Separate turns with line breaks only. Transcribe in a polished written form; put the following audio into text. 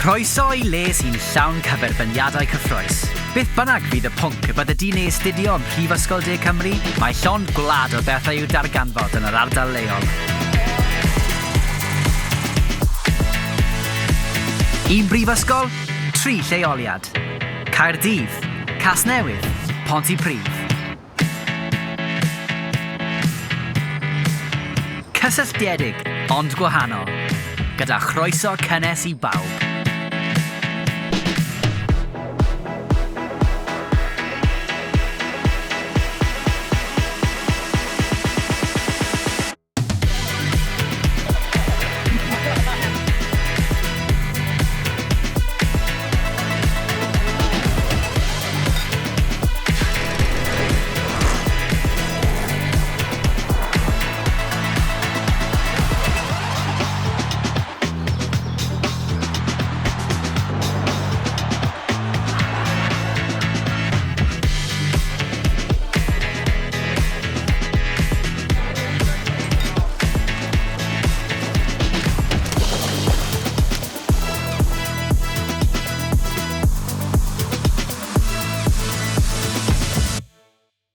Croeso i le sy'n llawn cyferbyniadau cyffrous. Beth bynnag fydd y pwnc y bydde di'n ei astudio ym Mhrifysgol De Cymru, mae llond gwlad o bethau i'w darganfod yn yr ardal leol. Un brifysgol, tri lleoliad. Caerdydd, Casnewydd, Pontypridd. Cysylltiedig, ond gwahanol. Gyda chroeso cynnes i bawb.